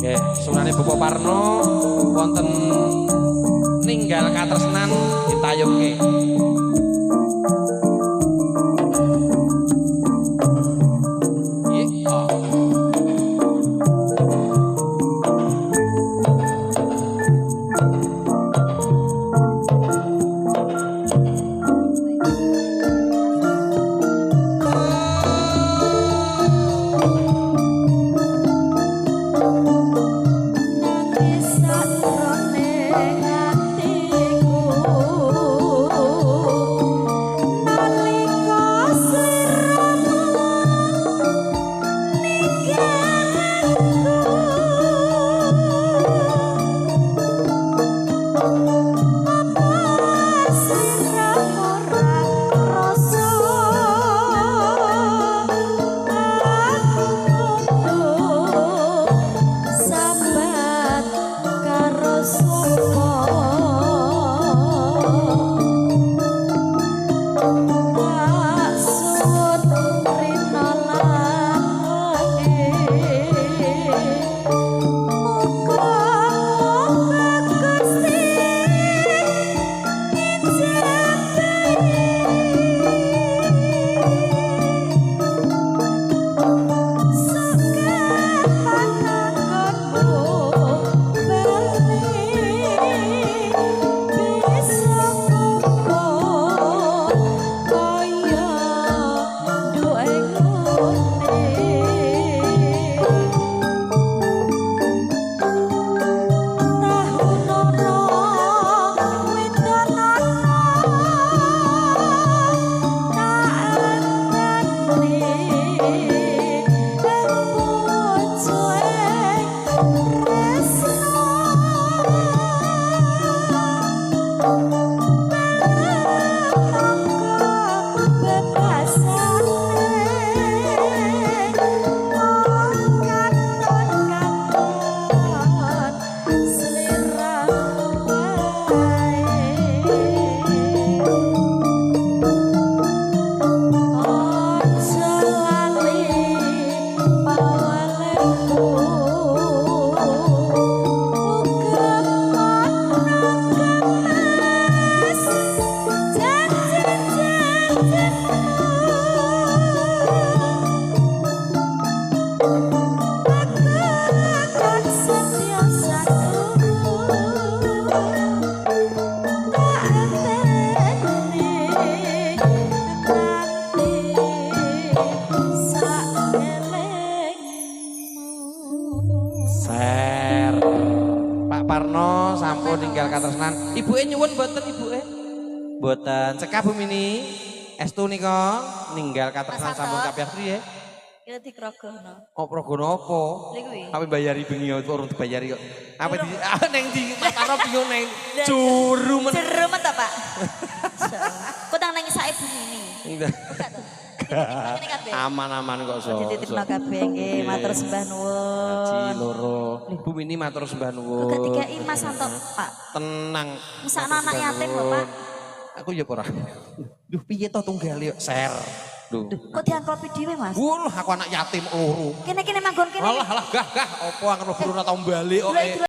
Nggih, sunane Bapak Parno wonten ninggal katresnan ditayubke. Nggih. Oh. Nangis sakjroning atiku nalika sliramu ninggalku apa sliramu ra rasa aku kudu sambat karo sapa tak suwun rina lan wengi muga-muga Gusti ngijabahi sok kapan anggonmu bali bisa kumpul kaya duwe ngene tahunono widanono tak enteni ing pucuking tresna monggo bebasane katon-katon sliramu wae aja lali pawelehku uga ana kemas janji-janjimu aku kon setya saturu tak enteni nganti sakelingmu. Ser. Pak Parno sampun ninggal katresnan. Ibuke nyuwun mboten ibuke? Mboten. Cekap Bu Mini. Estu nika ninggal katresnan Mas sampun Anto. kabeh priye? Kira dikrogono. Oh, progo napa? Lha kuwi. Apa bayari bengi kok urung dibayari kok. Apa di ah, neng di Mas Parno bingung neng juru men. Jeru men ta, Pak? Insyaallah. Kok tang nang sae Bu Mini. Buka to. Dititipno kene kabeh. Aman-aman kok so. Dititipno kabeh nggih, matur sembah Haji nuwun. loro. Bu Mini matur sembah nuwun. Kok gak dikai Mas Anto, Pak? Tenang. Mesakno anak yatim lho, Pak. Aku ya ora. Duh piye to tunggal yo ser. Duh. Duh, kok diangklopi dhewe, Mas? Wuh, aku anak yatim loro. Kene-kene manggon kene. Alah alah gah gah opo aku ora tau balik kok. Delok